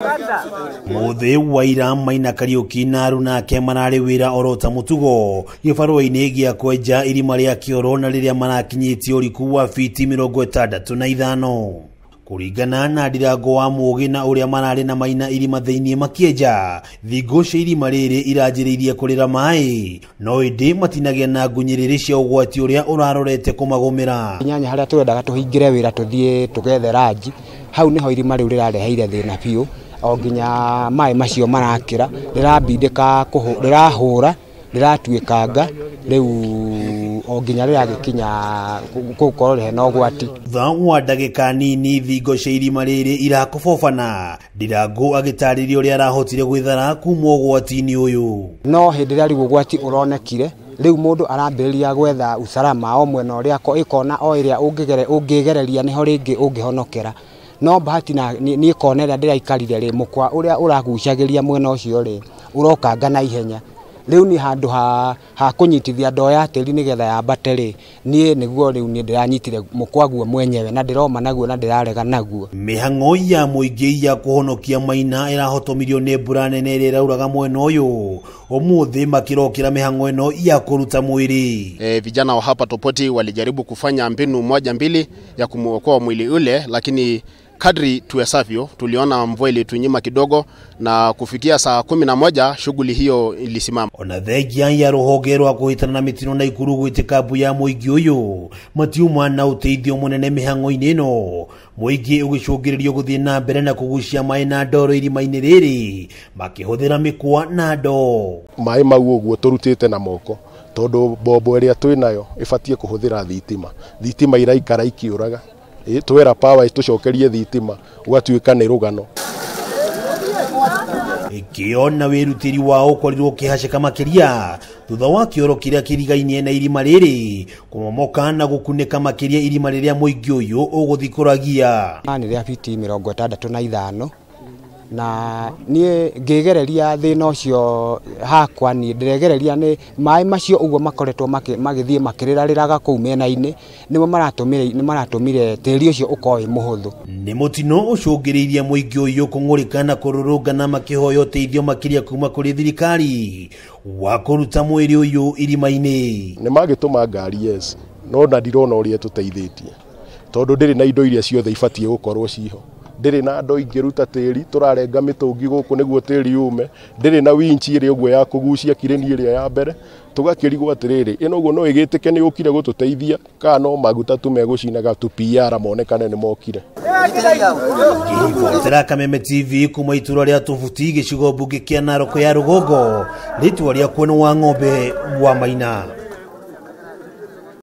Muthĩ wa ira Maina Kariuki na aruna ake mararĩ wĩra oro ta mũtugo gĩbarũa-inĩ gĩa kwenja irima rĩa kĩoro na rĩrĩa marakinyĩtie ũriku wa fiti 65 kũringana na Ndirango wa Mũgĩ na ũrĩa mararĩ na Maina irima thĩinĩ makĩenja. Thingo cia irima rĩrĩ iranjĩrĩirie kũrĩra maĩ, no ĩndĩ matinagĩa na ngunyĩrĩrĩ cia ũgwati ũrĩa ũrarorete kũmagũmĩra. Nyanya harĩa tũrendaga tũhingĩre wĩra tũthiĩ tũgethe ranji, hau nĩho irima rĩu rĩrareheire thĩna biũ, o nginya maĩ macio marakĩra, rĩrambindĩka, rĩrahũra, rĩratuĩkanga, rĩu o nginya rĩragĩkinya gũkorwo hena ũgwati. Thutha wa ndagĩka nini thingo cia irima rĩrĩ irakobobana, Ndirango agĩtarĩria ũrĩa arahotire gwĩthara kuma ũgwati-inĩ ũyũ. No hĩndĩ ĩrĩa rĩu ũgwati ũronekire, rĩu mũndũ arambĩrĩria gwetha usalama o mwena ũrĩa ĩkona o ĩrĩa ũngĩgereria nĩho rĩngĩ ũngĩhonokera. No bahati na niĩ kona ĩrĩa ndĩraikarire rĩ, mũkwa ũrĩa ũragucagĩria mwena ũcio rĩ, ũrokanga na ihenya. Rĩu nĩ handũ ha kũnyitithia ndoo ya tĩri nĩgetha yambate rĩ, niĩ nĩguo rĩu niĩ ndĩranyitire mũkwa guo mwenyewe na ndĩroma naguo na ndĩrarega naguo. Mĩhang'o ya mũingĩ ya kũhonokia Maina ĩrahotomirio nĩ mbura nene ĩrĩa ĩrauraga mwena ũyũ. Ũmũthĩ makĩrokĩra mĩhang'o ĩno ya kũruta mwĩrĩ. Vijana wa hapa Topoti walijaribu kufanya mbinu moja mbili ya kumuokoa mwili ule, lakini kadri tuwezavyo tuliona mvua ilitunyima kidogo, na kufikia saa 11 shughuli hiyo ilisimama. Ona thengia ya rũhonge rwa kũhĩtana na mĩtino na Ikuru gwĩtĩka mbu ya mũingĩ ũyũ matiuma na ũteithio mũnene mĩhang'o-inĩ ĩno, mũingĩ ũgĩcũngĩrĩrio gũthiĩ na mbere na kũgucia maĩ na ndoro irima-inĩ rĩrĩ makĩhũthĩra mĩkwa na ndoo. Maĩ mau ũguo tũrutĩte na moko tondũ mbombo ĩrĩa twĩnayo ĩbatiĩ kũhũthĩra thitima, thitima iraikara ikĩũraga, twera power ĩtũcokerie thitima ũgatuĩka nĩ rũgano. Kĩo na wĩrutĩri wao ũkorirwo ũkĩhacĩka makĩria thutha wa kĩoro kĩrĩa kĩrigainie na irima rĩrĩ kũmomoka na gũkunĩka makĩria irima rĩrĩa mũingĩ ũyũ ũgũthikũragia. Nĩ rĩa fiti 65 na niĩ ngĩgereria thĩna ũcio hakwa, niĩ ndĩregereria nĩ maĩ macio ũguo makoretwo magĩthiĩ makĩrĩrarĩraga kũu mĩena-inĩ, nĩmo maratũmire tĩri ũcio ũkorwo wĩ mũhũthũ. Nĩ mũtino ũcũngĩrĩirie mũingĩ ũyũ kũng'ũrĩka na kũrũrũngana makĩhoya ũteithio makĩria kuma kũrĩ thirikari wa kũruta mwĩrĩ ũyũ irima-inĩ. Nĩ magĩtũma ngari yes, no na ndirona ũrĩa ĩtũteithĩtie tondũ ndĩrĩ na indo iria ciothe ibatiĩ gũkorwo ciho. Ndĩrĩ na andũ ingĩruta tĩri, tũrarenga mĩtũngi gũkũ nĩguo tĩri ume, ndĩrĩ na winchi ĩrĩa ũguo ya kũgucia kireni ĩrĩa ya mbere, tũgakĩrigwo atĩrĩrĩ, ĩno ũguo no ĩgĩtĩke nĩ yũkire gũtũteithia kana no maguta tu megũcinaga tu PR monekane nĩ mokire. Ngĩribotera Kameme TV kuma itũra rĩa Tobuti gĩcigo mbunge kĩa Narok ya Rũgongo, rĩtwa rĩakwa nĩ Wang'ombe wa Maina.